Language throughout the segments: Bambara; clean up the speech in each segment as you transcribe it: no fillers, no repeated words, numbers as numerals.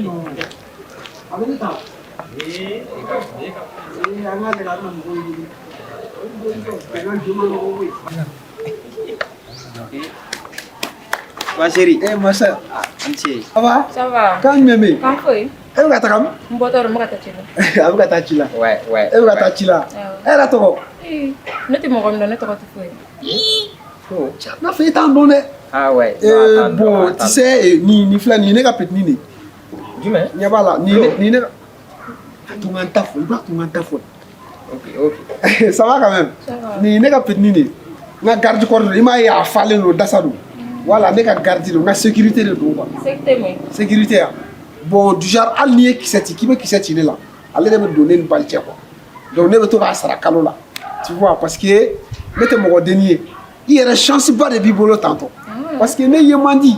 Non, a bɛ ne ta. Ee, e ka Ee, an ka lajɛ, a bɛna mɔgɔw ɲini. Bɛnkan juma nɔgɔ koyi. Ma chérie. Eh, ma sœur. Ah, an ce. Ça va? Ça va. Kan jumɛn bɛ yen? Kan foyi. E bɛ ka taga min? N bɔtɔ don, n bɛ ka taa ci la. A bɛ ka taa ci la. Ouais. E bɛ ka taa ci la. Awɔ. E yɛrɛ tɔgɔ? Ee, ne tɛ mɔgɔ min dɔn, ne tɔgɔ tɛ foyi. Ko. N'a fɔ e t'an dɔn dɛ. Ah ouais. Eh, bon, tu sais, eh, nin filɛ nin ye ne ka petini de ye. Jumɛn? Ɲɛ b'a la, nin ne ka. A tun ka n ta fɔ, i b'a tun ka n ta fɔ. Ok. Ça va quand même? Ça va. Nin ye ne ka petini de ye. N ka garde corps don, i m'a ye a falen don, dasa don. Voilà, ne ka garde don, n ka sécurité de don quoi. Sécurité mun ye? Sécurité ya. Bon, du genre hali n'i ye kisɛ ci, k'i bɛ kisɛ ci ne la, ale de bɛ don ne ni bali cɛ quoi. Donc ne bɛ to k'a sara kalo la. Tu vois, parce que ne tɛ mɔgɔ denni ye. I yɛrɛ chance ba de b'i bolo tantɔ. Parce que ne ye man di.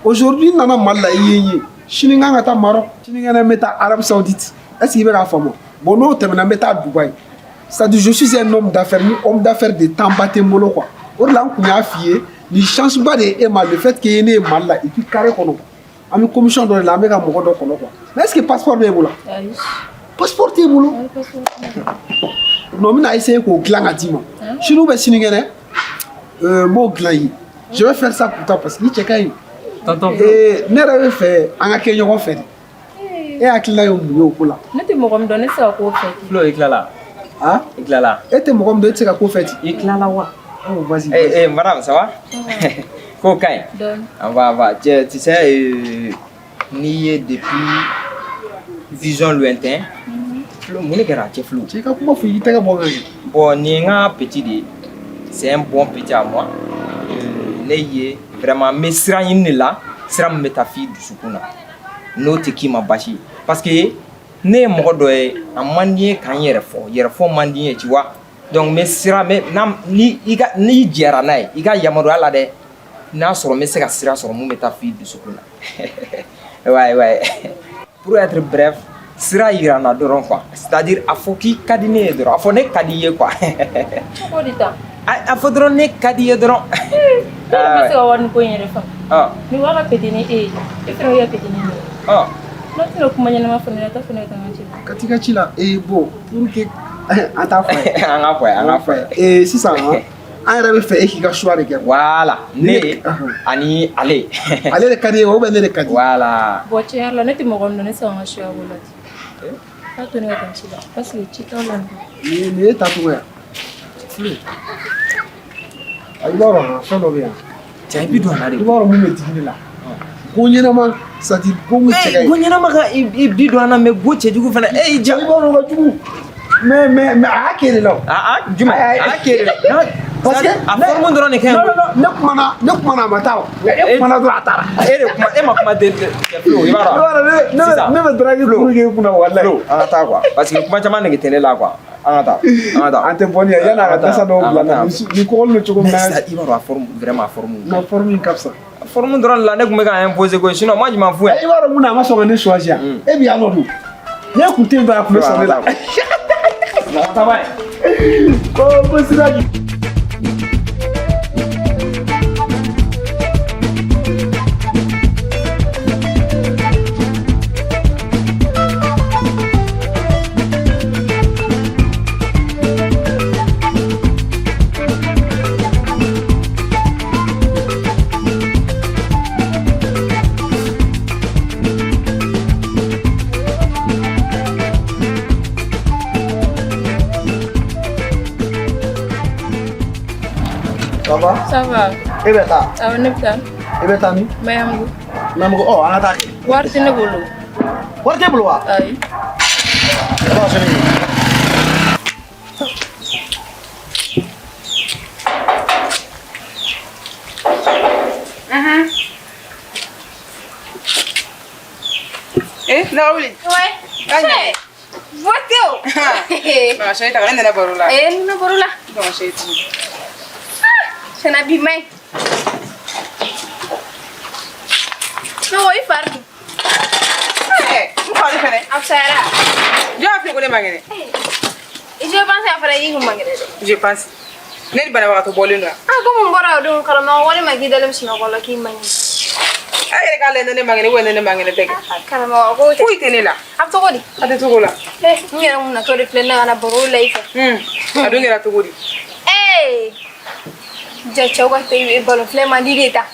Aujourd'hui n nana Mali la, i ye n ye. Sini n kan ka taa Maroc, sinikɛnɛ n bɛ taa Arabie Saoudite. Est-ce que i bɛ k'a faamu? Bon, n'o tɛmɛna, n bɛ taa Dubaï. C'est-à-dire je suis un homme d'affaires, ni homme d'affaires de temps ba tɛ n bolo quoi. O de la n kun y'a f'i ye, nin chance ba de ye e ma, le fait que i ye ne ye Mali la et puis carré kɔnɔ. An bɛ commission dɔ de la, an bɛ ka mɔgɔ dɔ kɔnɔ quoi. Mais est-ce que passeport b'e bolo? Ayi. Passeport t'e bolo? Ayi, passeport tɛ ne bolo. Non, n bɛna essayer k'o dilan ka d'i ma. Sini ou bien sinikɛnɛ, n b'o dilan i ye. Je vais faire ça pour toi parce que i cɛ ka ɲi. Tonton. Ee, ne yɛrɛ bɛ fɛ an ka kɛ ɲɔgɔn fɛ de. E hakilina ye mun ye o ko la? Ne tɛ mɔgɔ min dɔn, ne tɛ se ka k'o fɛ ten. Flo, i tilala. Ah? I tilala. E tɛ mɔgɔ min dɔn, e tɛ se ka ko fɛ ten. I tilala wa? Oh, vas-y. Eh, eh, madame, ça va? Ko ka ɲi. Dɔɔni. On va, on va. Tu sais, n'i ye depuis vision lointain, Flo, mun de kɛra cɛ Flo? Cɛ, i ka kuma fɔ, i k'i tɛgɛ bɔ n kan kɛ. Bon, nin ye n ka petit de ye. C'est un bon petit à moi. Ne ye vraiment n bɛ sira ɲini de la, sira min bɛ taa f'i dusukun na. N'o tɛ k'i ma baasi ye. Parce que ne ye mɔgɔ dɔ ye, a man di n ye ka n yɛrɛ fɔ. Yɛrɛfɔ man di n ye, tu vois. Donc n bɛ sira n bɛ n'a ni i ka n'i jɛra n'a ye, i ka yamaruya la dɛ. N'a sɔrɔ n bɛ se ka sira sɔrɔ mun bɛ taa f'i dusukun na. Ouais. Pour être bref, sira yira n na dɔrɔn quoi. C'est-à-dire a fɔ k'i ka di ne ye dɔrɔn, a fɔ ne ka di i ye quoi. Cogo di tan? A fɔ dɔrɔn ne ka di i ye dɔrɔn. Ne yɛrɛ ma se ka wari nin ko in yɛrɛ faamu. Ah, Ni wa ka petini e ye, e fɛnɛ bɛ ka petini ne ye. ah. N'o tɛna kuma ɲɛnama fɔ ne ɲɛna, taa fɔ ne ka taa n ka ci la. Ka t'i ka ci la. Ee, bon, pour que an t'a fɔ a ye. An ka fɔ a ye, an ka fɔ a ye. Ee, sisan an yɛrɛ bɛ fɛ e k'i ka choix de kɛ. Voilà, ne ani ale. Ale de ka di ye ou bien ne de ka di? Voilà. Bon, tiɲɛ yɛrɛ la, ne tɛ mɔgɔ min dɔn, ne tɛ se ka n ka choix b'o la ten. K'a to ne ka taa ci la parce que ci t'aw la nin. Nin ye tacogo ye. Flo. A, i b'a dɔn fɛn dɔ bɛ yan. Cɛ, i bi don a la de. I b'a dɔn mun bɛ digi ne la? Ko ɲɛnama, c'est à dire ko mun cɛ ka ɲi. Go ɲɛnama ka i bi don an na, mais go cɛjugu fana. E y'i I ja. b'a dɔn o ka jugu. Mais a y'a kɛ de la o. Ah ah, jumɛn? A y'a kɛ de la. Parce que a forme dɔrɔn de ka ɲi. Non, non, non, ne kumana a ma taa o. Nka e kumana dɔrɔn a taara. E de kuma, e ma kuma den cɛ Flo, i b'a I b'a dɔn. dɔn Sisan. ne bɛ drague kuru kɛ i kunna walayi. Flo, an ka taa quoi. Parce que kuma caman nege tɛ ne la quoi. An ka taa. An ka taa. An tɛ bɔ ni yan yanni a ka dasa dɔw bila n na. An Nin kɔgɔlen don cogo min Mais na. sisan, i b'a dɔn a forme, vraiment a forme. Non, forme in ka fisa. A forme dɔrɔn de la ne tun bɛ ka imposer koyi, sinon moi je m'en fous. I b'a dɔn mun na a ma sɔn ka ne choisir yan? E bi yan nɔ dun. Ne kun tɛ yen dɔrɔn a kun bɛ sɔn ne la. Mɔgɔ ta ba ye. Ko sira ju. Ça va? Ça va. E bɛ taa? Awɔ, ne bɛ taa. E bɛ taa min? Mayanbugu. Mayanbugu, ɔ an ka taa kɛ. Wari tɛ ne bolo. Wari t'e bolo wa? Ayi. E b'a sɔrɔ yen. Eh, na wuli. Ouais. Ka ɲɛ. Vote o. Mama chérie, ta ne nana baro la. Eh, nana baro la. Mama chérie, tu. Sana bi mai. No, i fari dun. Eh, n fari fɛnɛ. A fisayara. Jɔn y'a f'i ye ko ne man kɛnɛ? Je pense a fɔra i kun man kɛnɛ dɛ. Je pense. Ne ni banabagatɔ bɔlen don wa? Ah, komi n bɔra o don karamɔgɔ wale ma k'i dalen bɛ sunɔgɔ la k'i man ɲi. A yɛrɛ k'a lajɛ, ne man kɛnɛ ou ne man kɛnɛ tɛ kɛ. Karamɔgɔ ko tɛ. Foyi tɛ ne la. A bɛ cogo di? A tɛ cogo la. N yɛrɛ kun natɔ de filɛ ne ka na baro la i fɛ. A dun kɛra cogo di? Ee, ja cɛw ka ballon filɛ man di de ta.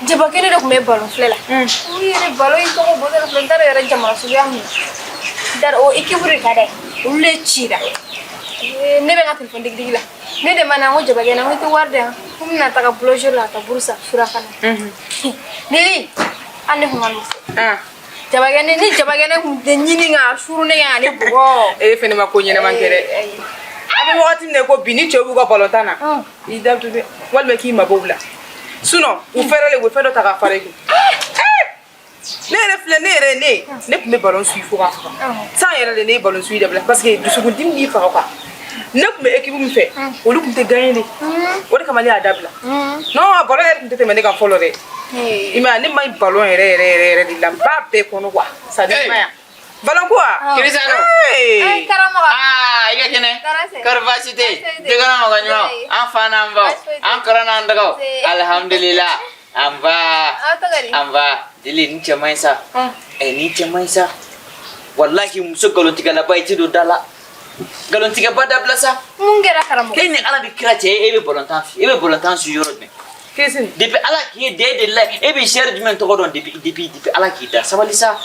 Jaba kelen de tun bɛ ballon filɛ la. Olu yɛrɛ ballon in tɔgɔ bɔ ne filɛ, n t'a dɔn yɛrɛ jamana suguya min. N t'a dɔn, o équipe de ka d'a ye. Olu de cira. Ne bɛ n ka téléphone digidigi la. Ne de ma na, n ko jabakɛ n ko i tɛ wari di yan. Ko n bɛna taga boulangerie la ka taa buru san surafana. Lili, hali ne kun ka n'o fɔ. Jabakɛ ni jabakɛ ne kun tɛ ɲini ka suru ne kan ka ne bugɔ. E fɛnɛ ma ko ɲɛnama kɛ dɛ. A bɛ wagati min na i ko bi, ni cɛw b'u ka ballon tan na, i da to dɛ, walima k'i mabɔ u la. Sinon u fɛrɛlen, u bɛ fɛn dɔ ta k'a fara i kun. Ne yɛrɛ filɛ, ne yɛrɛ ne tun bɛ ballon suit fo k'a faga. San yɛrɛ de ne ye ballon suit dabila parce que dusukundimi b'i faga quoi. Ne tun bɛ équipe min fɛ, olu tun tɛ gagner de, o de kama ne y'a dabila. Non, ballon yɛrɛ tun tɛ tɛmɛ ne kan fɔlɔ dɛ. I m'a ye, ne ma ɲi ballon yɛrɛ yɛrɛ yɛrɛ yɛrɛ de la, n b'a bɛɛ kɔnɔ quoi. C'est à dire, i m'a ye ballon ko wa. Cristiano. Hey. Karamɔgɔ. Ah, i ka kɛnɛ. Kɔri baasi tɛ yen? Dukɔnɔ mɔgɔ ɲuman. An fa n'an baw. An kɔrɔ n'an dɔgɔw. Alihamudulila. An ba. An ba. Dili, nin cɛ man ɲi sa. Ɛ, nin cɛ man ɲi sa. Walahi, muso nkalontigɛlaba, i tɛ don da la. Nkalontigɛba, dabila sa. Mun kɛra, karamɔgɔ? E ni Ala ni kira cɛ, e bɛ balontan fi, e bɛ balontan su yɔrɔ jumɛn? Christine. Depuis Ala k'i da, e delila e bɛ sɛri jumɛn tɔgɔ dɔn depuis Ala k'i da? Sabali sa.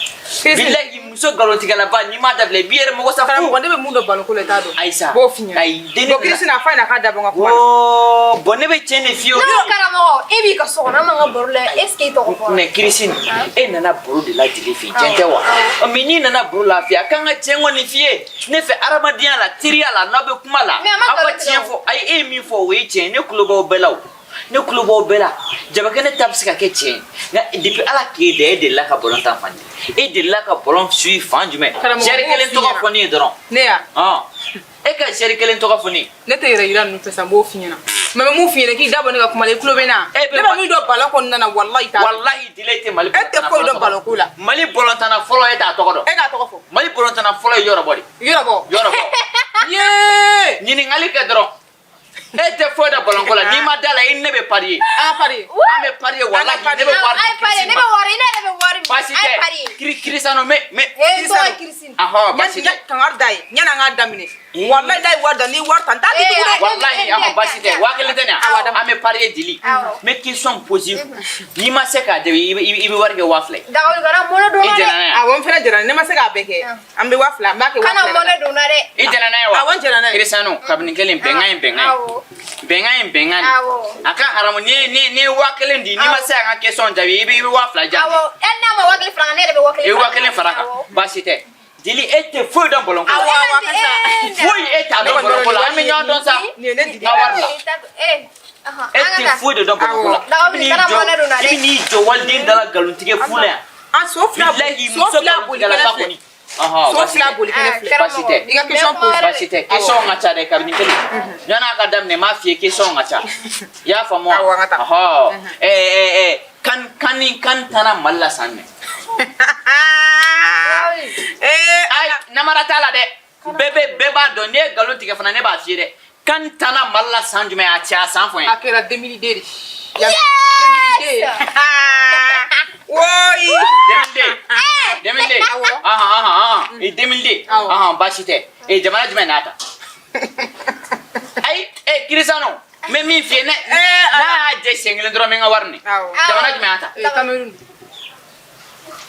Bilahi, muso nkalontigɛlaba, n'i m'a dabila, i b'i yɛrɛ mɔgɔ sa fu. Karamɔgɔ, ne bɛ mun dɔn ballon ko la, i t'a dɔn. Ayi sa. B'o f'i ɲɛna. Ayi, denni. Bon, Christine, a f'a ɲɛna k'a dabɔ n ka kuma na. Oo, bon, ne bɛ tiɲɛ de f'i ye o. Non, karamɔgɔ, e b'i ka so kɔnɔ, an b'an ka baro la, est ce que e tɔgɔ fɔra? Mais Christine, e nana baro de la Dili fɛ yen, tiɲɛ tɛ wa? Mais n'i nana baro la fɛ, a kan ka tiɲɛ kɔni f'i ye. Ne fɛ, adamadenya la, teriya la, n'aw bɛ kuma la, Mais a ma aw ka nkalon tigɛ tiɲɛ o. fɔ. Ayi, e ye min fɔ, o ye tiɲɛ ye. Ne tulo b'aw bɛɛ la o. Ne tulo b'aw bɛɛ la. Jabakɛnɛ ta bɛ se ka kɛ tiɲɛ ye. Nka depuis Ala k'e da, e delila ka ballon tan fan jumɛn? E delila ka ballon suit fan jumɛn? Karamɔgɔ, Joueur b'o kelen f'i tɔgɔ ɲɛna. fɔ ne ye dɔrɔn. Ne ya? Ɔn. E ka joueur kelen tɔgɔ fɔ ne ye. Ne tɛ yɛrɛ yira ninnu fɛ sa, n b'o f'i ɲɛna. Mais n bɛ mun f'i ɲɛna, k'i da bɔ ne ka kuma la, i tulo bɛ n na. E bɛ Ne bɛ min dɔn ballon kɔnɔna na, walahi, i t'a dɔn. Walahi, Dile tɛ Mali E tɛ foyi dɔn ballon ko la. Mali ballon-tanna fɔlɔ, e t'a tɔgɔ dɔn. E k'a tɔgɔ fɔ. Mali ballon-tanna fɔlɔ ye yɔrɔ bɔ de. Yɔrɔ bɔ. Yɔrɔ bɔ. Yee. Ɲininkali kɛ dɔrɔn. E tɛ foyi dɔn ballon ko la. N'i ma da la, i ni ne bɛ parier. An ka parier. An bɛ parier, walahi, ne bɛ wari Ayi di parier, ne Kirisi ma. bɛ wari, ne yɛrɛ bɛ wari minɛ. Baasi Ayi tɛ. parier. Kirisano mais. Eh, tɔgɔ ye Christine. Ahɔ, baasi tɛ. Kangari da ye, yanni an k'a daminɛ. Walahi, n'a ye wari da, n'i ye wari ta, n t'a di Eh, tugun dɛ. Walahi, ahɔ, baasi tɛ. 1000 tɛ nin ye. An bɛ parier, Dili. Awɔ. N bɛ question poser. N'i ma se k'a jaabi, i bɛ wari kɛ 2000 ye. Dagawuli, kana mɔnɛ don I n na jɛnna dɛ. n'a ye? Awɔ, n fɛnɛ jɛra, ne ma se k'a bɛɛ kɛ. An bɛ 2000, an b'a kɛ waa Kana fila. mɔnɛ don n na dɛ. I jɛnna n'a ye wa? Awɔ, n jɛnna n'a ye. Kirisano, kabini kelen, bɛnkan ye bɛnkan ye. Awɔ. Bɛnkan ye bɛnkan de. Awɔ. A ka haramu, n'i ye 1000 di, n'i ma se a ka question jaabi, i bɛ 2000 di yan. Awɔ, hali n'a ma 1000 fara kan, ne yɛrɛ bɛ 1000 I bɛ 1000 fara kan. Awɔ. Baasi tɛ. Dili, e tɛ foyi dɔn ballon ko la. Awɔ, awɔ, a ka sa. Foyi e t'a dɔn ballon ko la. An bɛ ɲɔgɔn dɔn sa. Nin ye ne didi. N ka wari la. Eh, ahan, E an ka tɛ taa. foyi de dɔn ballon ko la. Dagawuli, I bɛ n'i kana jɔ- mɔnɛ don n na I dɛ. bɛ n'i jɔ waliden da la nkalontigɛ fu la yan. An so fila Bilahi, so muso fila boli nkalontigɛlaba kɛnɛ filɛ. kɔni. Ɔhɔn, So baasi fila tɛ. boli kɛnɛ filɛ. Baasi tɛ. I ka question pose. Baasi tɛ. Question ka ca dɛ, kabini kelen. Yan'a ka daminɛ, n m'a f'i ye, question ka ca. I y'a faamu wa? Awɔ, an ka taa. Ɔhɔ. Ɛ ɛ ɛ kan kan ni kan tanna Mali la san jumɛn? Ee. Ayi, namara t'a la dɛ. Bɛɛ b'a dɔn, n'i ye nkalon tigɛ fana, ne b'a f'i ye dɛ. Kan tanna Mali la san jumɛn? A cɛ, a san fɔ n ye. A kɛra 2002 de. Yes! 2002. Woyi. 2002. 2002. Awɔ. Ahan ahan ahan. I 2002. Awɔ. Ahan, baasi tɛ. E, jamana jumɛn n'a ta? Ayi, e Kirisano, n bɛ min f'i ye, ne Eh, n'a y'a jɛ siɲɛ kelen dɔrɔn, n bɛ n ka wari minɛ. Awɔ. Jamana jumɛn y'a ta? Ee, Cameroun.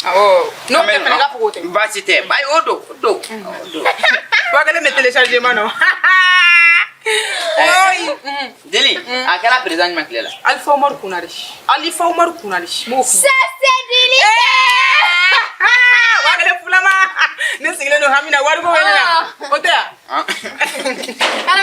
Awɔ. N'o tɛ fɛnɛ, k'a fɔ k'o tɛ. Baasi tɛ. Ayi, o don, o don. O don. 1000 bɛ téléchargement nɔ. Woyi. Dili, a kɛra président jumɛn tile la? Alpha Umaru Konare. Alpha Umaru Konare. N b'o f'i ye. Ça, c'est Dili. 1000 fulama. Ne sigilen don hami na, wari ko bɛ ne na. O tɛ yan?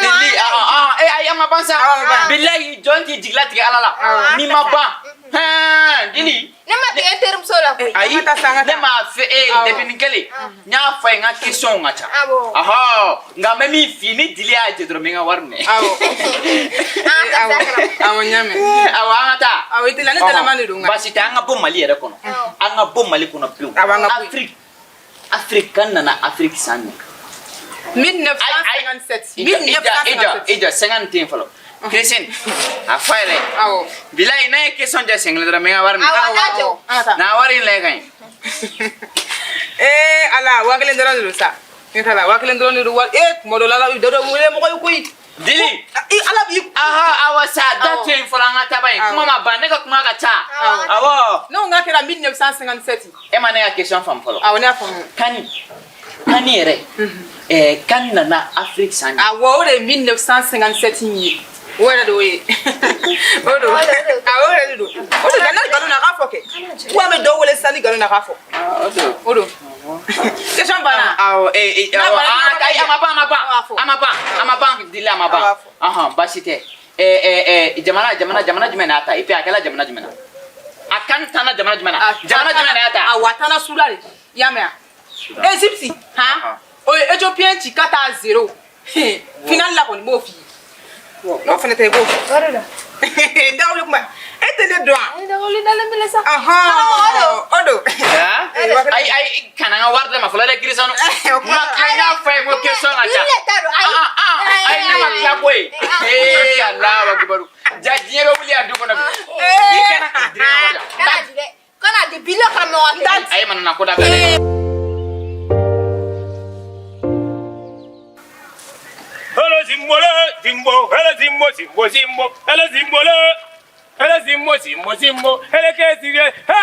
Dili, ah ah, eh, ayi, an ma ban sa. Awɔ, a ma ban. Bilahi, jɔn t'i jigilatigɛ Ala la. Awɔ. N'i ma ban. Hɛn, Dili. Ne ma tigɛ n terimuso la koyi. Ayi, An ka taa sa, an ka ne taa. m'a fɛ e Awɔ. depuis nin kelen. N y'a fɔ a ye, n ka question ka ca. Awɔ. Ɔhɔ, nka n bɛ min f'i ye, ni Dili y'a jɛ dɔrɔn, n bɛ n ka wari minɛ. Awɔ. An ka taa Awɔ. karamɔgɔ. Awɔ, n y'a mɛn. Awɔ, an ka taa. Awɔ, i teliya, ne teliman de don nka. Baasi tɛ, an ka bɔ Mali yɛrɛ kɔnɔ. Awɔ. An ka bɔ Mali kɔnɔ pewu. Awɔ, an ka bɔ yen. Afrique. Afrique kan nana Afrique san jumɛn? 1957. I jɔ, i jɔ, 1957. i jɔ, 50 tɛ yen fɔlɔ. Christine, a fɔ a yɛrɛ ye. Awɔ. Bilayi, n'a ye question jɛ siɲɛ kelen dɔrɔn, n bɛ n ka wari minɛ. Awɔ, n'a jɔ. An ka taa. Na wari in lajɛ ka ɲɛ. Ee ala, 5000 dɔrɔn de don sa. Ne ta la, 5000 dɔrɔn de don. Wa ee, tuma dɔ la ala dɔ dɔ wele mɔgɔ ye koyi. Dili. I ala b'i. Aha, awɔ sa, da to yen fɔlɔ, an ka taa ba ye. Kuma ma ban, ne ka kuma ka ca. Awɔ. Ne ko n k'a kɛra 1957. E ma ne ka question faamu fɔlɔ. Awɔ, ne y'a faamu. CAN CAN yɛrɛ, CAN nana Afrique san jumɛn? Awɔ, o de ye 1957 in ye. O yɛrɛ de y'o ye. O don. Awɔ, o yɛrɛ de don. O de la, n'a nkalon na, a k'a fɔ kɛ. Ou an bɛ dɔw wele sisan, ni nkalon na, a k'a fɔ. O don. O don. Question banna. Awɔ, N'a awɔ, banna, ah, ayi, a ma ban, a ma ban. A b'a fɔ. A ma ban, a ma ban, Dili, a ma ban. A b'a fɔ. Ɔhɔn, baasi tɛ. Ɛɛ ɛɛ jamana jamana jamana jumɛn n'a ta? Et puis a kɛla jamana jumɛn na? A CAN tanna jamana jumɛn na? Jamana jumɛn na y'a ta? Awɔ, a taara Soudan de. I y'a mɛn wa? Égypte, han? O ye Éthiopien ci 4-0. Finale la kɔni, n b'o f'i ye. N'o fana tɛ, i b'o fɔ. O de don. Dawuli kuma. E tɛ ne dɔn wa? Ayi, dawuli dalen bɛ sa. Ɔhɔn. O don. Ah? Ayi, ayi, kana n ka wari d'a ma fɔlɔ dɛ, Kirisanu. O kuma. Ma tila, n y'a fɔ a ye ko question ka ca. Joli de ta don, ayi. Ah, ah, ayi, ne ma tila koyi. Ee, Alahu akibaru. Ja, diɲɛ bɛ wuli yan du kɔnɔ bi. N'i kana Dili, n ka wari di yan. Kana di dɛ. Kana di, bi la karamɔgɔ kelen. Ayi, mana na ko dabila dɛ. Hele zimbole, zimbo, hele zimbo, zimbo, zimbo, hele zimbole, hele zimbo, zimbo, zimbo, hele kesige, he,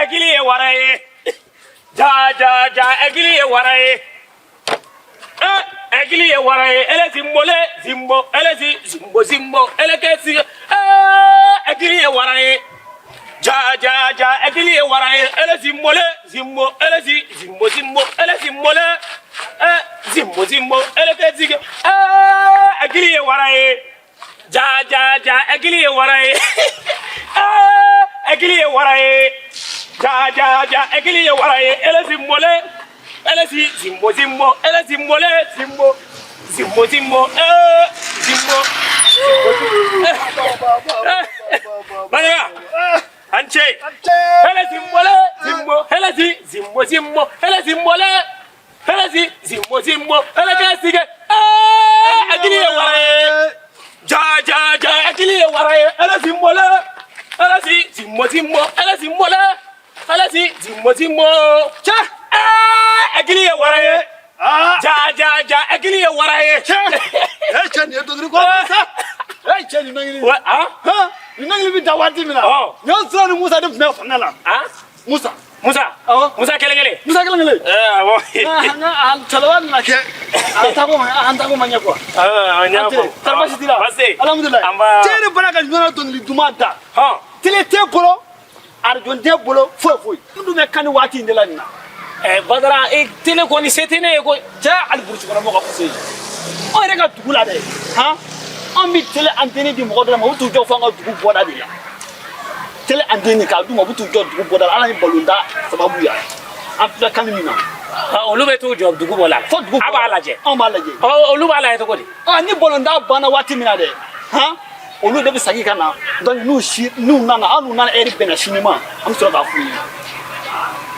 egili ye wara ye. Ja, ja, ja, egili ye wara ye. Eh, egili ye wara ye, hele zimbole, zimbo, hele zi, zimbo, zimbo, hele kesige, eh, egili ye wara ye. Ja, ja, ja, egili ye wara ye, hele zimbole, zimbo, hele zi, zimbo, zimbo, hele zimbole, eh, zimbo, zimbo, hele kesige, eh, egili ye wara ye. Ja, ja, ja, egili ye wara ye. Eh, egili ye wara ye. Ja, ja, ja, egili ye wara ye, hele zimbole, hele zi, zimbo, zimbo, hele zimbole, zimbo, zimbo, zimbo, eh, zimbo, zimbo, zimbo. Eh, Banega, an ce. Hele zimbole, zimbo, hele zi, zimbo, zimbo, hele zimbole, hele zi, zimbo, zimbo, hele kesige, eh, egili ye wara ye. Ja, ja, ja, egili ye wara ye, hele zimbole, hele zi, zimbo, zimbo, hele zimbole, hele zi, zimbo, zimbo, Cɛ. eh, egili ye wara ye. Aa. Ja, ja, ja, egili ye wara ye. Cɛ. E cɛ, nin ye dɔnkili kɔrɔ ye sa. E cɛ, nin dɔnkili. Wa, ah, Han, nin dɔnkili bɛ da waati min na. Ɔ. Ɲɔ sira ni Musa de tun bɛ fanga la. Ah, Musa. Musa, Awɔ. Musa kelen kelen. Musa kelen kelen. Eh, awɔ. Nka a cɛlaba nana kɛ. A tago ma ɲɛ quoi. Ah, an y'a fɔ. Tari baasi t'i la. Baasi tɛ. Alhamdulilayi. An b'a. Cɛ yɛrɛ bɔra ka ɲɔgɔn dɔnkili duman da. Hɔn. Télé t'e bolo, arajo t'e bolo, foyi foyi. N dun bɛ kan waati in de la nin na. Badara, e télé kɔni se tɛ ne ye koyi. Cɛ, hali burusi kɔnɔ mɔgɔ ka fisa ye. Anw yɛrɛ ka dugu la dɛ, han, anw bɛ télé antenne di mɔgɔ dɔ ma, u bɛ t'u jɔ fo an ka dugu bɔda de la. Télé antenne k'a d'u ma, u bɛ t'u jɔ dugu bɔda la. Ala ye balonda sababu ye. An filɛ kan min na. Ah, olu bɛ t'u jɔ dugu bɔ la. Fo dugu. A b'a lajɛ. Anw b'a lajɛ. Ɔ, olu b'a lajɛ cogo di? Ah, ni balonda banna waati min na dɛ, han, olu de bɛ segin ka na. Donc n'u si n'u nana, hali n'u nana heure bɛnna sini ma, an bɛ sɔrɔ k'a f'u ye.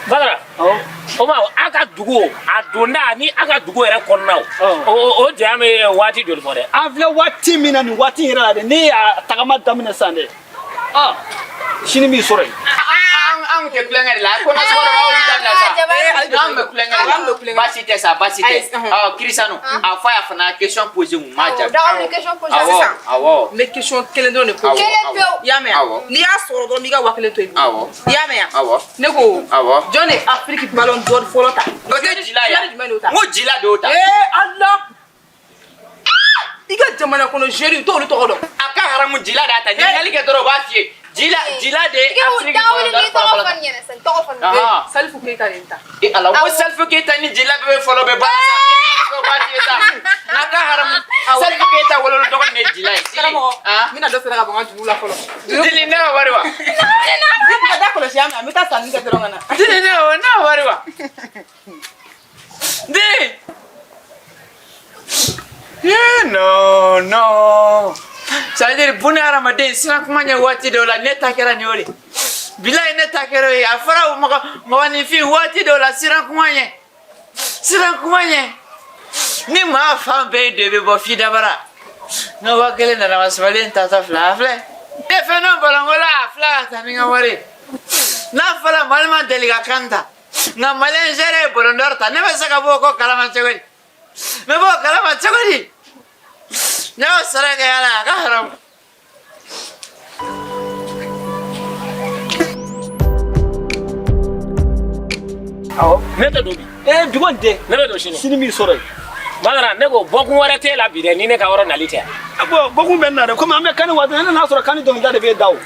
Badara. Awɔ. O ma a ka dugu o, a donda ni a ka dugu yɛrɛ kɔnɔna o. Ɔ. O janya bɛ waati joli bɔ dɛ? An filɛ waati min na nin waati in yɛrɛ la dɛ, ne y'a tagama daminɛ sisan dɛ, ah, sini b'i sɔrɔ yen. An tɛ kulonkɛ de la, ko nasɔngɔ dɔ b'aw dabila sa. An bɛ kulonkɛ de la. Baasi tɛ sa, baasi tɛ. Ɔ, Kirisanu, a fɔ a fana question posé, u m'a jaabi. Dawuli question posé. Awɔ, Sisan. awɔ. N bɛ question kelen dɔrɔn de Awɔ, posé. Kelen awɔ. pewu. I y'a mɛn wa? Awɔ. N'i y'a sɔrɔ dɔrɔn, n b'i ka 5000 to i bolo. Awɔ. I y'a mɛn wa? Awɔ. Ne ko. Awɔ. Jɔn de ye Afrique ballon d'or fɔlɔ ta? O tɛ Jila ye. Joueur jumɛn de y'o ta? N ko Jila de y'o ta. Ee Ala! I ka jamana kɔnɔ joueur, i t'olu tɔgɔ dɔn. A ka haramu, Jila de y'a ta. Ɲininkali kɛ dɔrɔn, u b'a f'i ye. Jila, Jila de ye Tigi Afrique dawuli ballon d'or k'i tɔgɔ fɔlɔ fɔ ta. nin ɲɛna sisan, tɔgɔ fɔ nin ɲɛna. Ahan. Salifu Keyita de ye nin ta. E Ala, ko Salifu Keyita ni Jila bɛɛ bɛ fɔlɔ bɛ baara sa. Ɲininkali kɛ, u b'a f'i ye sa. A ka haramu. Salifu Keyita wolola dɔgɔnin de ye Jila ye. Karamɔgɔ, Ah. n bɛna dɔ sara ka bɔ n ka juru la fɔlɔ. Dili, ne ka wari wa? N ka da kɔlɔsi an mɛ, n bɛ taa sanni kɛ dɔrɔn ka na. Dili, ne ka wari wa? Dili. Eh, non, non. Ça veut dire buna hadamaden siran kuma ɲɛ waati dɔw la, ne ta kɛra nin y'o de. Bilayi, ne ta kɛra o ye. A fɔra mɔgɔ mɔgɔninfin waati dɔw la, siran kuma ɲɛ. Siran kuma ɲɛ. Ni maa fan bɛɛ de bɛ bɔ f'i dabara. N ka 5000 nana ma sabali n taatɔ filɛ a filɛ. Ne ye fɛn dɔn balonko la a filɛ ka taa ni n ka wari ye. N'a fɔra Mali ma deli ka CAN ta nka maliyɛn joueur ye ballon d'or ta ne bɛ se ka bɔ o ko kalama cogo di? N bɛ bɔ o kalama cogo di? Ne y'o sara kɛ ala a ka haramu. Awɔ. Ne tɛ don bi. Ee bi kɔni tɛ. Ne bɛ don sini. Sini b'i sɔrɔ yen. Badara ne ko bɔkun wɛrɛ t'e la bi dɛ ni ne ka yɔrɔ nali tɛ. Bon bɔkun bɛ n na dɛ komi an bɛ CAN waati ne n'a sɔrɔ CAN dɔnkilida de b'e da o.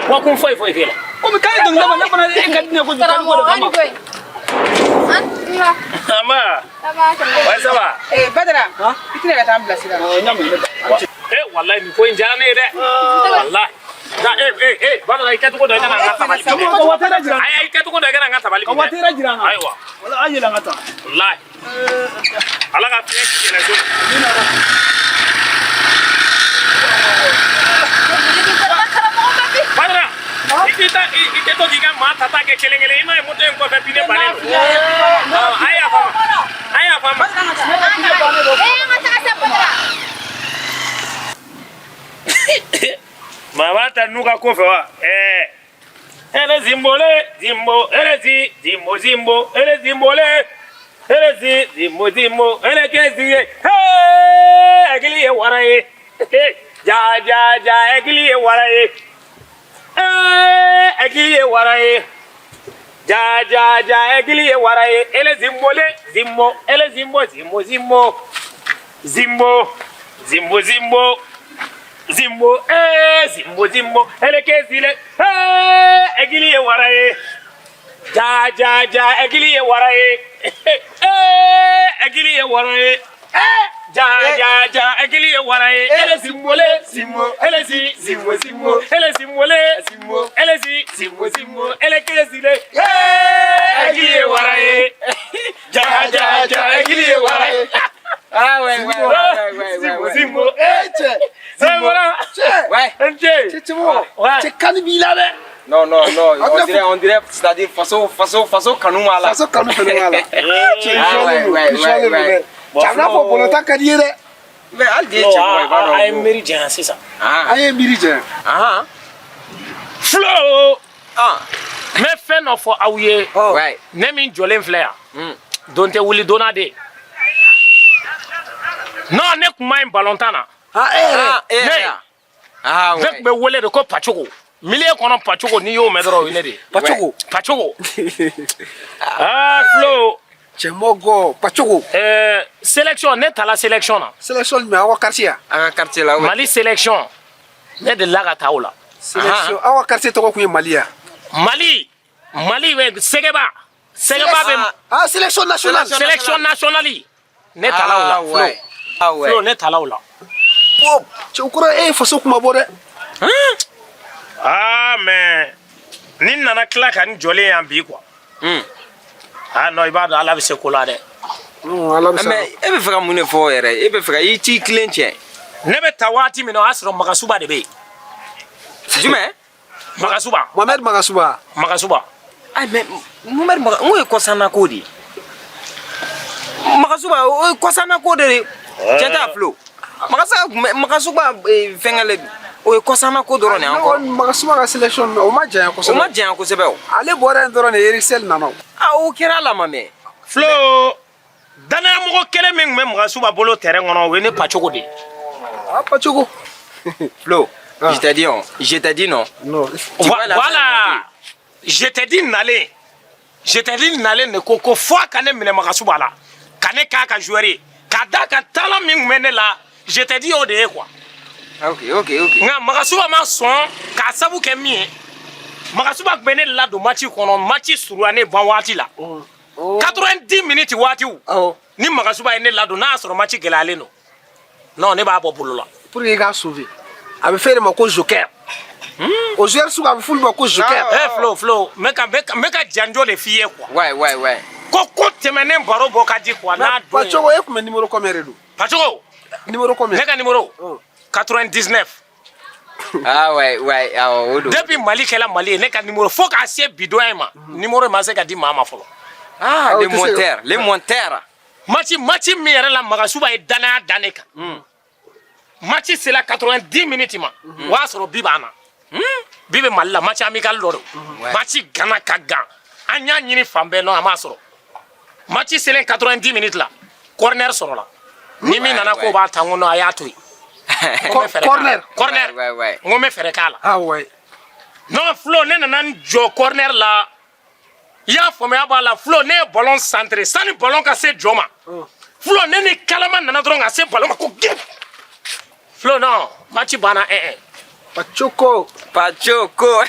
Bɔkun foyi foyi t'e la. Komi CAN dɔnkilida ma ne fana e ka di ne ye kojugu CAN ko de kama. Nba. Ouais, ça va. Eh, Badara, i tɛna ka taa n bilasira. N y'a mɛn ne ba. Eh, wallahi nin ko in diyara ne ye dɛ. Wallahi. Nka eh eh eh Badara i kɛcogo dɔn i kana n ka tabali. Ka waati yɛrɛ jira n na. Ayi i kɛcogo dɔn i kana n ka tabali. Ka waati yɛrɛ jira n na. Ayiwa. Wala an yɛlɛ an ka taa. Wallahi. Ala ka fiɲɛ k'i yɛrɛ so. Badara. I t'i ta i tɛ to k'i ka maa tata kɛ kelen kelen i m'a ye moto in kɔfɛ pine bannen don. A ye yafa n ma. A ye yafa n ma. Maa b'a ta n'u ka ko fɛ wa? Ɛɛ. Ele zimbole zimbo ele zi zimbo zimbo ele zimbole ele zi zimbo zimbo ele kɛ zi ye. Hee hakili ye wara ye. Ja ja ja hakili ye wara ye. Ee hakili ye wara ye. Ja ja ja hakili ye wara ye. Ele zimbole zimbo ele zimbo zimbo zimbo zimbo zimbo zimbo zimbo ee zimbo zimbo ele kɛ zile ee hakili ye wara ye. Ja ja ja hakili ye wara ye. Ee hakili ye wara ye. Ja ja ja hakili ye wara ye. Ele zimbole zimbo ele zi zimbo zimbo ele zimbole zimbo ele zi zimbo zimbo ele kɛ zile ee hakili ye wara ye. Ja ja ja hakili ye wara ye. Ah ouais, ouais, ouais, ouais, Zimbo ouais. zimbo ee Cɛ. Zimbo Cɛ. Ouais. N ce. Cɛ cɛmɔgɔ. Ouais. Cɛ CAN b'i la dɛ. Non, non, non, on dirait, c'est-à-dire, faso kanu b'a la. Faso kanu fɛnɛ b'a la. Cɛ i Ah, sɔnnen don. ouais, I sɔnnen don ouais, dɛ. Cɛ a bɛna fɔ bɔlɔta ka di i ye dɛ. Mais hali de ye cɛmɔgɔ ye, i b'a dɔn. A ye miiri janya sisan. Ah, An ye miiri janya. ah, Flo. ah. N bɛ fɛn dɔ fɔ aw ye. Ouais. Ne min jɔlen filɛ yan. Don tɛ wuli donna de. Non ne kun ma ɲi balontan na. Ah e yɛrɛ. Ah, eh, Ne. Ah, Ne ouais. tun bɛ wele de ko Pacogo. Milieu kɔnɔ Pacogo n'i y'o mɛn dɔrɔn o ye ne de ye. Pacogo. Pacogo. Ah Flo. Cɛmɔgɔ Pacogo. Sélection ne taara sélection na. Sélection jumɛn aw ka quartier yan. An ka quartier la, ouais. Mali sélection ne delila ka taa o la. Sélection aw ka quartier tɔgɔ kun ye Mali ya. Mali Mali bɛ Sɛgɛba. Sɛgɛba bɛ Ah sélection nationale. sélection nationale ne taara o la Ah, ouais. Ah, ouais. Flo ne taara o la. Cɛ o kɔrɔ e ye faso kuma bɔ dɛ. Ah mais ni n nana tila ka n jɔlen yan bi quoi. Ah non i b'a dɔn Ala bɛ se ko la dɛ. Non Ala bɛ se. Mais e bɛ fɛ ka mun de fɔ yɛrɛ? E bɛ fɛ ka i t'i tilen tiɲɛ. Ne bɛ ta waati min na o y'a sɔrɔ Magasuba de bɛ yen. Jumɛn? Magasuba. Mohamed Magasuba. Magasuba. Ayi mais Mohamed Maga n ko ye kɔsanna ko de ye. Magasuba o ye kɔsanna ko de ye. Cɛ t'a Flo. Magasuba kun bɛ Magasuba fɛngɛ le o ye kɔsanna ko dɔrɔn de ye encore. Magasuba ka sélection o ma janya kosɛbɛ. O ma janya kosɛbɛ o. Ale bɔra yen dɔrɔn de Eric Chelle nana o. Ah o kɛra la ma mɛ. Flo danayamɔgɔ kelen min tun bɛ Magasuba bolo terrain kɔnɔ o ye ne Pacogo de ye. Ah Pacogo. Flo, Ah. je t'ai dit non, je t'ai dit non. Non. Tu vois la Voilà. Je t'ai dit nalen. Je t'ai dit nalen de ko ko fo a ka ne minɛ Magasuba la. Ka ne k'a ka joueur ye. Ka d'a kan talent min tun bɛ ne la je t'ai dit o de ye quoi. Ok, ok, ok. Nka Magasuba ma sɔn k'a sabu kɛ min ye. Magasuba tun bɛ ne ladon match kɔnɔ match surunyalen ban waati la. 90 minutes waatiw. Awɔ. Ni Magasuba ye ne ladon n'a y'a sɔrɔ match gɛlɛyalen don. Non ne b'a bɔ bolo la. Pour que i k'a sauver. A bɛ f'e de ma ko joker. O joueur sugu a bɛ f'olu ma ko joker. Eh Flo Flo n bɛ ka janjo de f'i ye quoi. Ouais, ouais, ouais. Ko ko tɛmɛnen baro bɔ ka di quoi n'a don. Pacogo e kun bɛ numéro combien de don? Pacogo. Numéro combien? Ne ka numéro 99. Ah ouais, ouais, ah o don. Depuis Mali kɛla Mali ye ne ka numéro fo k'a se bi donya in ma numéro in ma se ka di maa ma fɔlɔ. Ah, les monteurs, les monteurs. Match min yɛrɛ la Magasuba ye danaya da ne kan. Match sera 90 minutes ma, o y'a sɔrɔ bi b'an na, bi bɛ Mali la, match amical dɔ don. Match ganna ka gan, an y'a ɲini fan bɛɛ, nɔ an m'a sɔrɔ. Match selen 90 minutes la, corner sɔrɔla. Ni min nana k'o b'a ta, n ko non, a y'a to yen. N ko n bɛ fɛɛrɛ k'a la. Corner. Corner. N ko n bɛ fɛɛrɛ k'a la. Ah ouais. Non, Flo, ne nana n jɔ corner la, i y'a faamuya b'a la. Flo, ne ye ballon centré, sani ballon ka se jɔ ma, Flo, ne ni kalama nana dɔrɔn ka se ballon ma ko gep. Flo, non, match banna 1-1. Pachoko. Pachoko.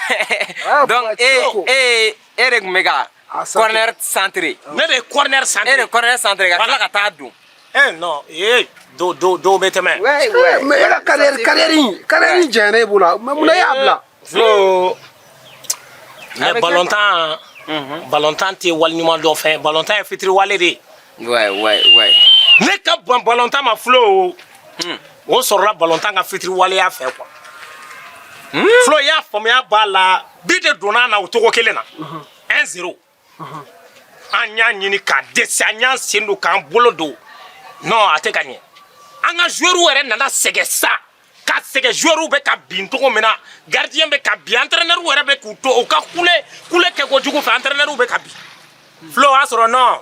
Ah, Donc e Pachoko. e e de tun bɛ ka Ah, centré. corner centré. Ne de ye corner E centré. de corner centré ka tila ka taa don. Eh non, eh, do do do bɛ tɛmɛ. Ouais. Mais e ka carrière in janyana e bolo, mais mun na e y'a bila? Flo, mais Avec ballontan tɛ waliɲuman dɔn fɛn, ballontan ye fitiriwale de ye. Ne ka ban ballontan ma, Flo, o sɔrɔla ballontan ka fitiriwaleya fɛ quoi. Flo, i y'a faamuya b'a la, bi de donna na o cogo kelen na, 1-0. An y'a ɲini k'a dɛsɛ, an y'an sen don k'an bolo don, non, a tɛ ka ɲɛ. An ka joueurs yɛrɛ nana sɛgɛn sa ka sɛgɛn, joueurs bɛ ka bin cogo min na, gardien bɛ ka bin, entraîneur yɛrɛ bɛ k'u to u ka kule kule kɛ kojugu fɛ, entraîneur bɛ ka bin. Flo, o y'a sɔrɔ non,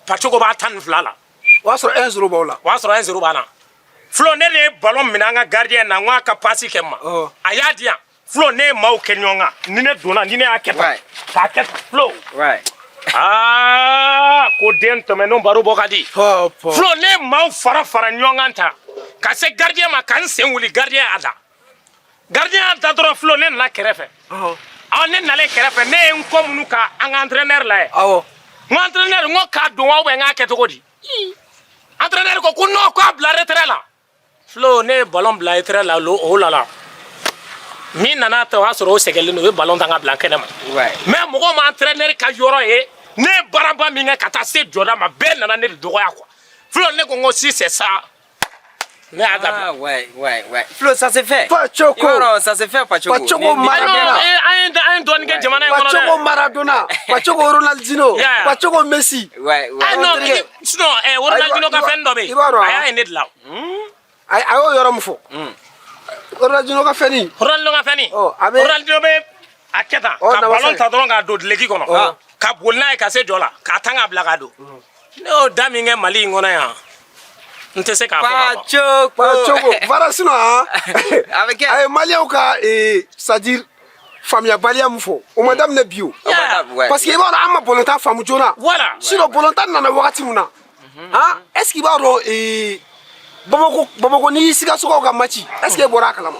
Pacogo b'a 12 la. O y'a sɔrɔ 1-0 b'aw la. O y'a sɔrɔ 1-0 b'an na. Flo, ne de ye ballon minɛ an ka gardien na, n ko a ka passe kɛ n ma. A y'a di yan. Flo, ne ye maaw kɛ ɲɔgɔn kan, ni ne donna, ni ne y'a kɛ tan, k'a kɛ tan, Flo, aa, ko den tɛmɛnenw baro bɔ ka di. Flo, ne ye maaw fara fara ɲɔgɔn kan tan ka se gardien ma, ka n sen wuli, gardien y'a da, gardien y'a da dɔrɔn. Flo, ne nana kɛrɛfɛ. Ɔ, ne nalen kɛrɛfɛ, ne ye n kɔ munu ka an ka entraîneur lajɛ. N ko entraîneur, n ko k'a don wa, ou bien n k'a kɛ cogo di? Entraîneur ko ko non, k'a bila retrait la. Flo, ne ye ballon bila retrait la, o la la min nana ta, o y'a sɔrɔ o sɛgɛnlen don, o ye ballon ta ka bila kɛnɛ ma. Mais mɔgɔw ma entraîneur ka yɔrɔ ye, ne ye baaraba min kɛ ka taa se jɔda ma, bɛɛ nana ne de dɔgɔya quoi. Flo, ne ko n ko si c'est ça, ne y'a dabila. Ah ouais. Flo, ça s'est fait. Pachoko. I b'a dɔn, ça s'est fait, Pachoko. Pachoko Maradona. Maradona. An ye dɔɔnin kɛ jamana in kɔnɔ dɛ. Pachoko Maradona, Pachoko Ronaldinho, Pachoko Messi. Ah non, Terikɛ. Sinon Ronaldinho ka fɛn dɔ bɛ I b'a yen, dɔn, a y'a ye ne de la. A y'o yɔrɔ min fɔ. Ronaldinho ka fɛn nin. Ronaldinho ka fɛn nin. Ɔ, a bɛ Ronaldinho bɛ a kɛ tan, Ɔ, ka namasa ballon ye. ta dɔrɔn k'a don dileki kɔnɔ, ka boli n'a ye ka se jɔ la, k'a tan k'a bila k'a don. Ne y'o da min kɛ Mali in kɔnɔ yan, n tɛ se k'a fɔ ka ban. Pachoko. Pachoko. Voilà, sinon han. A bɛ kɛ. A ye Maliyɛnw ka c'est à dire faamuyabaliya min fɔ, o ma daminɛ bi o. Parce que i b'a dɔn, an ma ballontan faamu joona. Sinon ballontan nana wagati min na, han, est ce que i b'a dɔn Bamakɔ ni Sikasokaw ka match, est ce que e bɔra a kalama?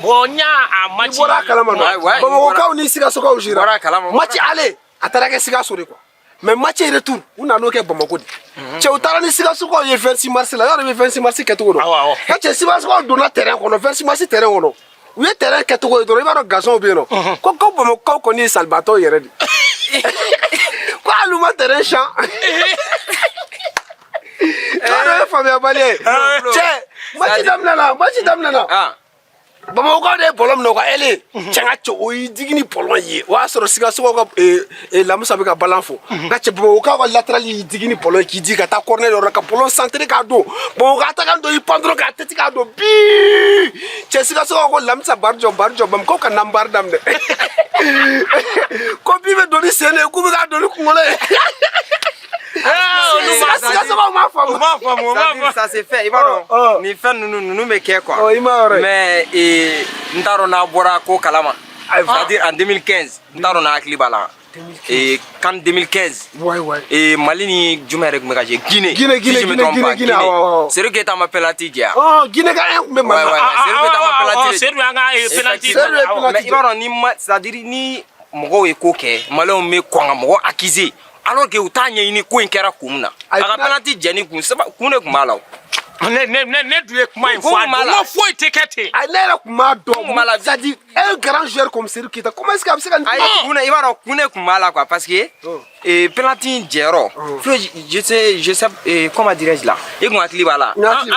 Bon, n y'a a match I bɔra a kalama Ouais, nɔ. ouais, Bamakɔkaw ni Sikasokaw Bɔra a kalama. Match aller, a taara kɛ Sikaso de quoi. Mais match retour, u nan'o kɛ Bamakɔ de. Cɛw taara ni Sikasokaw ye 26 mars la, yɔrɔ i bɛ 26 mars kɛcogo dɔn. Awɔ, awɔ. Ka cɛ Sikasokaw donna terrain kɔnɔ, 26 mars terrain kɔnɔ. U ye terrain kɛcogo ye dɔrɔn, i b'a dɔn gazon bɛ yen nɔ. Ko Bamakɔkaw kɔni ye salibaatɔw yɛrɛ de. Ko hali u ma terrain chan. I b'a dɔn, o ye faamuyabaliya ye. Cɛ, match daminɛ na, match daminɛ na. Bamakɔkaw de ye ballon minɛ u ka aile, cɛ, ka cɛ, o y'i digi ni ballon ye, o y'a sɔrɔ Sikasokaw ka Lamusa bɛ ka balan fɔ nka cɛ, Bamakɔkaw ka latéral y'i digi ni ballon ye k'i digi ka taa corner yɔrɔ la ka ballon centré k'a don. Bamakɔ attaquant dɔ y'i pan dɔrɔn k'a tɛti k'a don bii. Cɛ, Sikasokaw ko Lamisa bari jɔ, bari jɔ, Bamakɔkaw ka nanbari daminɛ ko bi bɛ don ni sen de ye, k'u bɛ k'a don ni kunkolo ye. Olu m'a Sikasokaw m'a faamu. U m'a faamu, u m'a C'est-à-dire, faamu. ça s'est fait. I b'a Ɔ, dɔn, nin fɛn ninnu bɛ kɛ quoi. Ɔ, i m'a yɔrɔ ye. Mais n t'a dɔn n'a bɔra ko kalama. Ayiwa. C'est-à-dire en 2015, n t'a dɔn n'a hakili b'a la. Et CAN 2015. Ouais. Et Mali ni jumɛn yɛrɛ tun bɛ ka jouer? Guinée. Guinée, Guinée, Si je me Guinée, trompe Guinée, pas, Guinée, awɔ, awɔ. Seydou Keita ma penalty jɛ yan. Ɔ, Guinée ka un tun bɛ Mali la. Ouais, ouais. Seydou Keita ma penalty. Seydou y'an ka penalty. Seydou ye penalty. Mais i b'a dɔn, ni ma, c'est-à-dire ni mɔgɔw ye ko kɛ, Maliyɛnw bɛ kɔn ka mɔgɔ accuser alors que u t'a ɲɛɲini ko in kɛra kun min na. Ayi, A ka penalty jɛni kun saba kun de tun b'a la o. Ne dun ye kuma in Ko fɔ a mun b'a don, la? n ko foyi tɛ kɛ ten. Ayi, ne yɛrɛ tun b'a dɔn. Kun b'a la. C'est-à-dire un grand joueur comme Seydou Keita, comment est-ce qu'a bɛ se ka nin Ayi, kun i b'a dɔn kun de tun b'a la quoi, parce que penalty in jɛyɔrɔ. Flo, je sais, comment dirais-je là, i kun hakili b'a la. N hakili.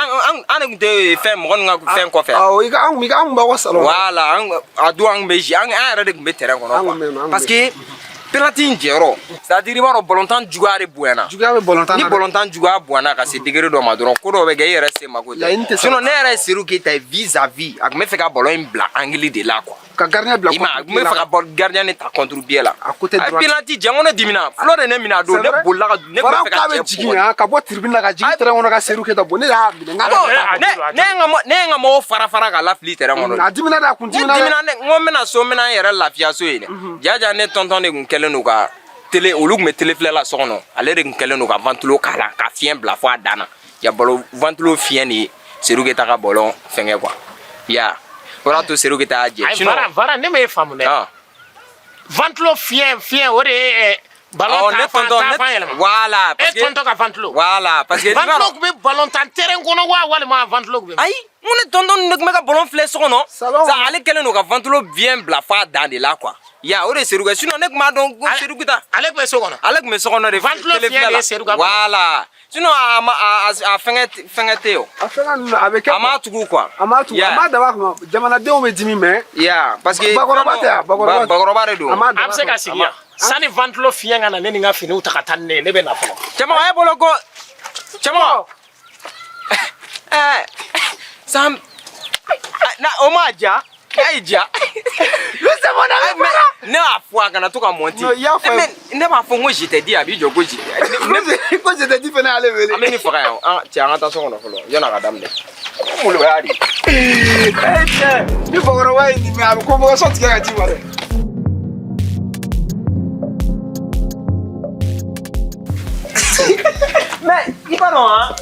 An de tun tɛ fɛn mɔgɔ ninnu ka fɛn kɔfɛ. Awɔ, i ka an kun i ka an kun b'aw ka salon. Voilà, an a don an kun bɛ zi an yɛrɛ de tun bɛ terrain An kun bɛ yen nɔ, kɔnɔ an quoi. kun Parce bɛ que Penalty in jɛyɔrɔ, c'est à dire i b'a dɔn balontan juguya de bonyana. Juguya bɛ balontan Ni na dɛ. balontan juguya bonyana ka se degré dɔ ma dɔrɔn, ko dɔw bɛ kɛ, i yɛrɛ se mako Laɲini tɛ. tɛ Sinon ne yɛrɛ ye Seydou Keita ye vis-à-vis, a tun bɛ fɛ ka ballon in bila angle de la quoi. Ka gardien bila I ma, a tun bɛ fɛ ka bɔ gardien de ta contre pied la. À côté A ye droite. penalty jɛ, n ko ne dimina, Flo de ne minɛ a don, ne bolila ka ne tun bɛ fɛ ka k'a bɛ cɛ jigin bugɔ. Han, ka bɔ tribune la ka jigin terrain kɔnɔ ka Seydou Keita bɔ, ne y'a minɛ n k'a Bon, ka taa. ne ye n ka mɔgɔw fara fara ka lafili terrain kɔnɔ. A dimina dɛ, a kun Ne dimina dɛ. dimina, ne n ko n bɛna so, n bɛna n yɛrɛ lafiya so yen dɛ. Jaja, ne tonton de tun kɛlen don ka télé, olu tun bɛ télé filɛ la so kɔnɔ, ale de tun kɛlen don ka ventilo k'a la ka fiɲɛ bila fo a dan na. Ya ballon ventilo fiɲɛ de ye Seydou Keita ka ballon fɛngɛ quoi. Ya o y'a to Seydou Keita y'a jɛ. Ayi, Vara, Vara, ne m'e faamu dɛ. Ah. Ventilo fiɲɛ, o de ye ballon Awɔ, ne ta fan tonton ta ne fan yɛlɛma. Voilà, parce E que tonton ka ventilo. Voilà, parce que i b'a Ventilo dɔn tun bɛ ballon tan terrain kɔnɔ wa, walima ventilo tun bɛ? Ayi, n ko ne tonton ne tun bɛ ka ballon filɛ so kɔnɔ. Salon. Sa ale kɛlen don ka ventilo fiɲɛ bila fo a dan de la quoi. Ya o de ye Seydou Keita, sinon ne tun b'a dɔn ko Seydou Keita Ale tun bɛ so kɔnɔ. Ale tun bɛ so kɔnɔ de. Ventilo télé fiɲɛ de filɛ ye la. Seydou ka ballon. Voilà, sinon a ma a fɛngɛ tɛ yen o. A fɛngɛ ninnu a bɛ kɛ. A m'a tugu quoi. A m'a tugu, a m'a dab'a kama, jamanadenw bɛ dimi mais. Ya, parce que Bakɔrɔba tɛ yan, bakɔrɔba. Bakɔrɔba de don. A m'a An bɛ se ka sigi yan. Sani ventilo fiɲɛ ka na, ne ni n ka finiw ta ka taa ni ne ye, ne bɛ na fɔlɔ. Cɛmɔgɔ, e bolo ko cɛmɔgɔ san na o m'a ja, n'a y'i ja. Lui, c'est mon ami. Mais ne b'a fɔ a kana to ka monter. Non, i y'a fɔ. Mais ne b'a fɔ n ko je t'ai dit, a b'i jɔ ko je ne. Ko je t'ai dit fɛnɛ y'ale wele. An bɛ nin faga yan, an cɛ, an ka taa so kɔnɔ fɔlɔ yan'a ka daminɛ. Maloya de. Eh cɛ, ni bakɔrɔba ye nin mɛn, a bɛ convocation tigɛ ka d'i ma dɛ. Mais i b'a dɔn han,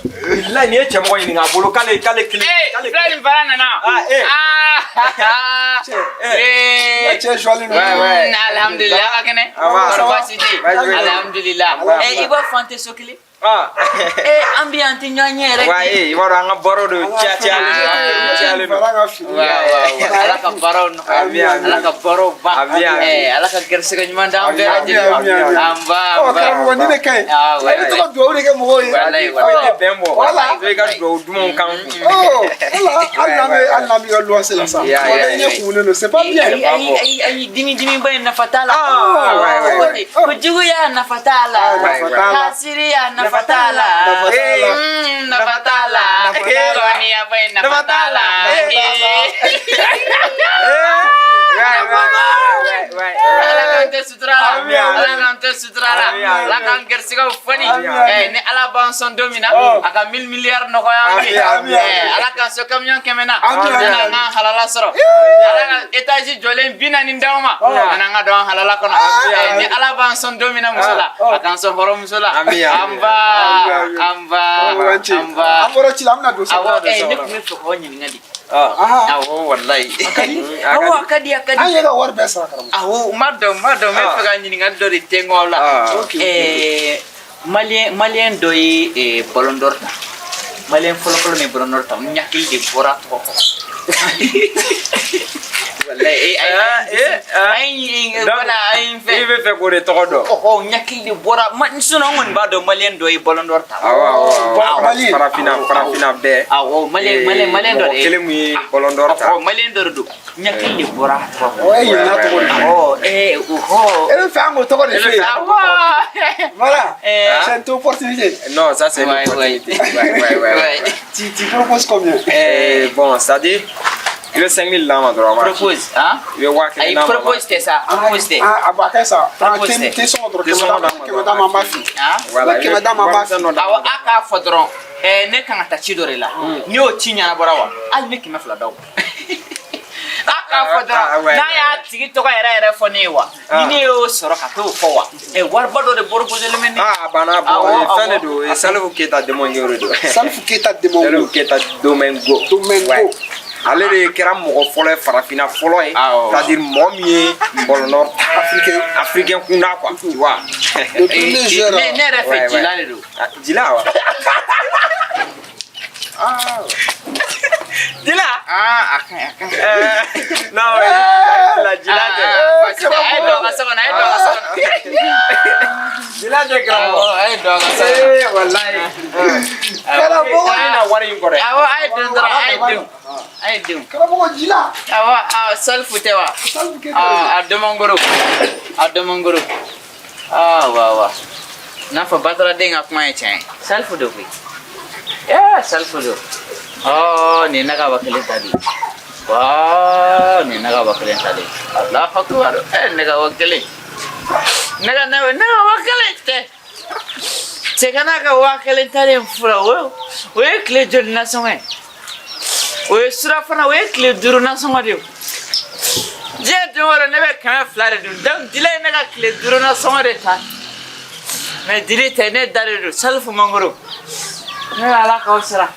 bilayi, nin ye cɛmɔgɔ ɲininka a bolo k'ale kelen. Eh, fila ni fara nana. Ah, eh. Ah. Eh. Cɛ joilen don. Ouais, ouais. Alhamdulillah, a ka kɛnɛ. Ah, va. Kɔri baasi tɛ yen? Baasi tɛ yen. Alhamdulillah. Alhamdulillah. Eh, i b'a fɔ an tɛ so kelen. Ah. Eh, an bɛ yan, an tɛ ɲɔgɔn ɲɛ yɛrɛ. Wa eh, i b'a dɔn an ka baro de caya cayalen don. Cayalen don. Fara ka fini. Wa wa wa. Ala ka baaraw nɔgɔya. Amin, amin. Ala ka baaraw ban. Amin, amin. Eh, Ala ka gɛrisigɛ ɲuman d'an bɛɛ Amin, lajɛlen ma. amin, amin. An ba, Ɔ an ba. karamɔgɔ, nin de ka ɲi. Ah, ouais, E bɛ to ka dugawu de kɛ mɔgɔw ye. Walayi, Foyi walayi. tɛ bɛn bɔ. Voilà. I bɛ ka dugawu dumanw k'an kun. Oh, voilà. Hali n'an b'i ka luwanse la sa. Ya, Tuma ya, bɛɛ i ɲɛ ya. kumunen don, c'est pas bien. Ayi, ayi, ayi, ayi, dimi dimi ba in nafa t'a la. Ah, ouais, ouais, ouais. Ko juguya nafa t'a la. Ah, nafa t'a la. Hasiriya nafa t'a la. Nafa t'a la. Nafa t'a la. Nafa t'a la. Kɔniya ba in nafa t'a la. Ouais, ouais, ouais. Ala k'an tɛ sutura la. Amin, amin. Ala k'an tɛ sutura la. Amin, amin. Ala k'an gɛrisigɛw foni. Amin, amin. Eh, ni Ala b'an sɔn don min na, a ka 1000 miliyari nɔgɔya an ye. Amin, amin, Eh, Ala k'an sɔn camion 100 na. Amin, amin. An n'an ka halala sɔrɔ. Ala ka étage jɔlen 40 d'anw ma. An n'an ka don an halala kɔnɔ. Eh, ni Ala b'an sɔn don min na muso la, a k'an sɔn hɔrɔnmuso la. Amin, amin. An ba, Amin, amin. an ba, an ba. An bɔra ci la, an bɛna don sa. Awɔ, eh, ne tun bɛ fɛ k'aw ɲininka de. Ah, Awɔ, walayi. Awɔ, a ka di, a ka di. An ye ka wari bɛɛ sara karamɔgɔ. Awɔ, n b'a dɔn, n b'a dɔn, n bɛ fɛ ka ɲininkali dɔ de tɛngɔ aw la. Ah. Ok, ok. Ɛɛ, Malien dɔ ye ballon d'or ta. Malien fɔlɔfɔlɔ min ye ballon d'or ta, n hakili de bɔra a tɔgɔ kɔ. Walayi, Eh, eh, a ye n Donc, voilà, a ye n i fɛ. bɛ fɛ k'o de tɔgɔ dɔn. Ɔhɔ, n hakili de bɔra, sinon n kɔni b'a dɔn Malien dɔ ye ballon d'or ta. Awɔ, awɔ, awɔ. Malien. Farafinna, farafinna bɛɛ. Awɔ, Malien dɔ de Mɔgɔ ye. kelen mun ye ballon d'or ta. Ɔhɔ, Malien dɔ de don. N hakili de bɔra a tɔgɔ kɔ. Ɔ, e ɲinɛna tɔgɔ de kɔ. Awɔ, ɔhɔ. E bɛ fɛ an k'o tɔgɔ de f'e ye. Awɔ. Voilà. Eh. C'est une opportunité. Non, ça c'est une Ouais, ouais. opportunité. Ouais, ouais, ouais, ouais. Tu proposes combien? Eh, bon, c'est-à-dire, i bɛ 5000 d'an ma dɔrɔn, a b'a ci. Propose, hein? I bɛ 1000 Ayi, d'an ma. propose tɛ sa, propose tɛ. Ah, a bɔ a kɛ sa. Ah, Propose tɛ. te sɔngɔ dɔrɔn, Te sɔngɔ 100 d'a ma 100 d'a ma, an b'a fi. Hein? Voilà, i bɛ 100 d'a ma, an b'a fi. warimisɛn dɔ d'a Awɔ, ma. a k'a fɔ dɔrɔn, ne kan ka taa ci dɔ de la. N'i y'o ci ɲɛnabɔra wa, hali ni 200 d'aw ma. A k'a fɔ Ah, dɔrɔn, ouais. n'a y'a tigi tɔgɔ yɛrɛ yɛrɛ fɔ ne ye wa, ni ne y'o sɔrɔ ka t'o fɔ wa, wariba dɔ de proposé bɛ ne. Ah, a banna, bon, Awɔ, fɛn de awɔ. don, Salifu Keita Domingo de don. Salifu Keita Demongo. Salifu Keita Domingo. Domingo. Ouais. Ale de kɛra mɔgɔ fɔlɔ ye, farafinna fɔlɔ ye. Awɔ. C'est-à-dire mɔgɔ min ye ballon d'or ta. Africain. Africain kunda quoi, tu vois. Le premier joueur. Ne yɛrɛ fɛ Ouais, ouais. jila de don. Ah, Jila wa? Ah. Jila? Ah, a ka ɲi, a ka ɲi. Non, la Jila tɛ. Ah, ah, a ye don a ka so kɔnɔ, a ye don a ka so kɔnɔ. Jila tɛ karamɔgɔ. Awɔ, a ye don a ka so kɔnɔ. Eh, wallahi. Karamɔgɔ. I na wari in kɔ dɛ. Awɔ, a ye don dɔrɔn, a ye don. A ye don. Karamɔgɔ jila. Awɔ, awɔ, Salifu tɛ wa? Salifu Keita. Ah, a Domongoro. A Domongoro. Ah, wa wa. N'a fɔ bataraden ka kuma ye tiɲɛ ye. Salifu do koyi. Ee Salifu do. Ɔ nin ye ne ka 1000 ta de ye. Waa nin ye ne ka 1000 ta de ye. Alahu akibaru. Ee ne ka 1000. Ne ka ne ne ka 1000 tɛ. Cɛ ka n'a ka 1000 talen fura o ye tile joli nasɔngɔ ye? O ye surafana o ye tile 5 nasɔngɔ de ye. Diɲɛ don o don ne bɛ 200 de dun donc Dila ye ne ka tile 5 nasɔngɔ de ta. Mais Dili tɛ ne da de don Salifu Mangoro. Ne bɛ Ala k'aw sara.